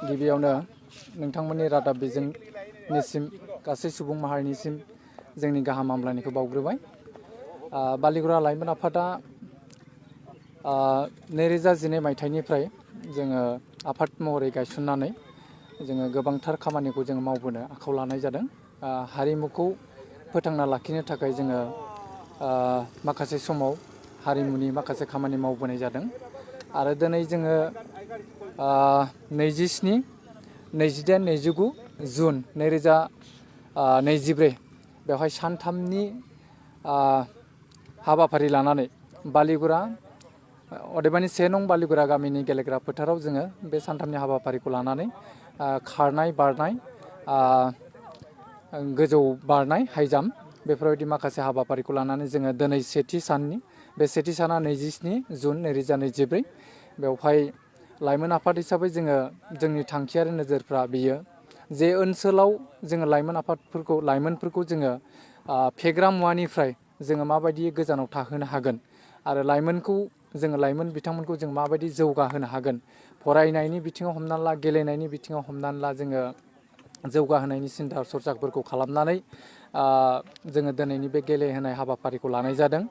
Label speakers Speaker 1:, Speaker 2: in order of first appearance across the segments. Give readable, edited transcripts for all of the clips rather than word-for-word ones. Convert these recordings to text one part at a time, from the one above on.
Speaker 1: गिबियावनो नोंथांमोननि रादाब बिजोंनिसिम गासै सुबुं माहारिनिसिम जोंनि गाहाम हामलायनायखौ बावग्रोबाय। बालिगुरा लाइमोन आफादा 2012 मायथाइनिफ्राय जोङो आफाद महरै गायसननानै जोङो गोबांथार खामानिखौ जों मावबोनो आखायाव लानाय जादों। हारिमुखौ फोथांना लाखिनो थाखाय जोङो माखासे समाव हारिमुनि माखासे खामानि मावबोनाय जादों आरो दिनै जोङो 27, 28, 29 जुन 2024 बेवहाय सानथामनि हाबाफारि लानानै बालिगुरा अदेबानि 1 नं बालिगुरा गामिनि गेलेग्रा फोथाराव जोङो बे सानथामनि हाबाफारिखौ लानानै खारनाय बारनाय, गोजौ बारनाय हाइ जाम्प बेफोरबायदि माखासे हाबाफारिखौ लानानै जोङो दिनै सेथि साननि बे सेथि साना 27 जुन 2024 बेवहाय लाइमोन आफाद हिसाबै जोङो जोंनि थांखियारि नोजोरफ्रा बियो जे ओनसोलाव जोङो लाइमोनफोरखौ जोङो फेग्रा मुवानिफ्राय जोङो माबायदि गोजानाव थाहोनो हागोन आरो लाइमोन बिथांमोनखौ जों माबायदि जौगाहोनो हागोन, फरायनायनि बिथिङाव हमनानै ला, गेलेनायनि बिथिङाव हमनानै ला, जोङो जौगाहोनायनि सिन्था सरसाफोरखौ खालामनानै जोङो दिनैनि बे गेलेहोनाय हाबाफारिखौ लानाय जादों।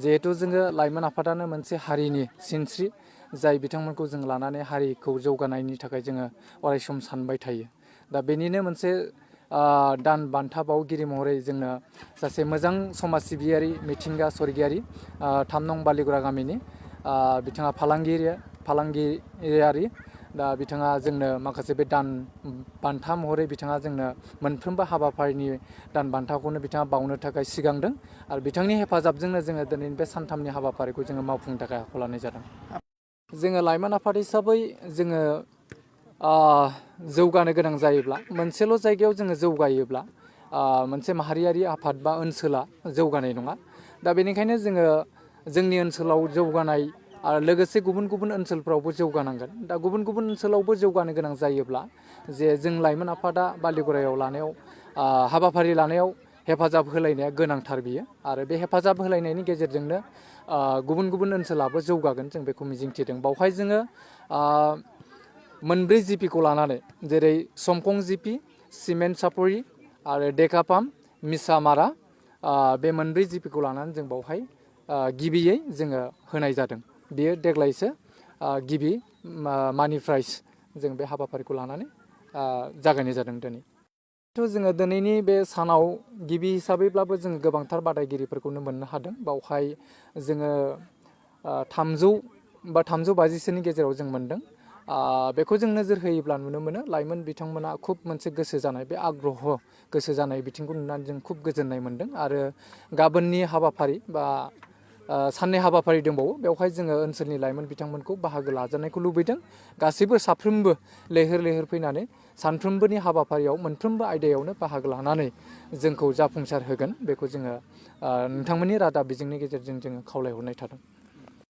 Speaker 1: जिहेथु जोङो लाइमोन आफादानो मोनसे हारिनि सिनस्रि, जाय बिथांमोनखौ जों लानानै हारिखौ जौगानायनि थाखाय जोङो अरायसम सानबाय थायो। दा बेनिनो मोनसे दान बान्था बावगिरि महरै जोंनो सासे मोजां समाज सिबियारि मिथिंगा सरगियारि 3 नं बालिगुरा गामिनि बिथाङा फालांगियारि, दा बिथाङा जोंनो माखासे बे दान बान्था महरै बिथाङा जोंनो मोनफ्रोमबो हाबाफारिनि दान बान्थाखौनो बिथाङा बावनो थाखाय सिगांदों आरो बिथांनि हेफाजाबजोंनो जोङो दिनै बे सानथामनि हाबाफारिखौ जोङो मावफुंनो थाखाय आखायाव लानाय जादों। जोङो लाइमोन आफाद हिसाबै जोङो जौगानो गोनां जायोब्ला, मोनसेल' जायगायाव जोङो जौगायोब्ला मोनसे माहारियारि आफाद बा ओनसोला जौगानाय नङा। दा बेनिखायनो जोङो जोंनि ओनसोलाव जौगानाय आरो लोगोसे गुबुन गुबुन ओनसोलफ्रावबो जौगानांगोन। दा गुबुन गुबुन ओनसोलावबो जौगानो गोनां जायोब्ला जे जों लाइमोन आफादा बालिगुरायाव हाबाफारि लानायाव हेफाजाब होलायनाया गोनांथार बियो आरो बे हेफाजाब होलायनायनि गेजेरजोंनो गुबुन गुबुन ओनसोलाबो जौगागोन, जों बेखौ मिजिंथिदों। बावहाय जोङो 4 जिपिखौ लानानै, जेरै समखं जिपि, सिमेन्ट सापरि आरो डेकापाम, मिसामारा, बे 4 जिपिखौ लानानै जों बावहाय गिबियै जोङो होनाय जादों। बेयो देग्लायसो गिबि मानि प्राइज जों बे हाबाफारिखौ लानानै जागायनाय जादों दिनै। जोङो दिनैनि बे सानाव गिबि हिसाबैब्लाबो जोङो गोबांथार बादायगिरिफोरखौनो मोननो हादों। बावहाय जोङो 300 बा 350सोनि गेजेराव जों मोनदों। बेखौ जों नोजोर होयोब्ला नुनो मोनो लाइमोन बिथांमोना खुब मोनसे गोसो जानाय, बे आग्रह गोसो जानाय बिथिंखौ नुनानै जों खुब गोजोननाय मोनदों आरो गाबोननि हाबाफारि बा साननै हाबाफारि दंबावो, बेवहाय जोङो ओनसोलनि लाइमोन बिथांमोनखौ बाहागो लाजानायखौ लुबैदों। गासैबो साफ्रोमबो लैहोर लैहोर फैनानै सानफ्रोमबोनि हाबाफारियाव मोनफ्रोमबो आयदायावनो बाहागो लानानै जोंखौ जाफुंसार होगोन, बेखौ जोङो नोंथांमोननि रादाब बिजोंनि गेजेरजों जोङो खावलायहरनाय थादों।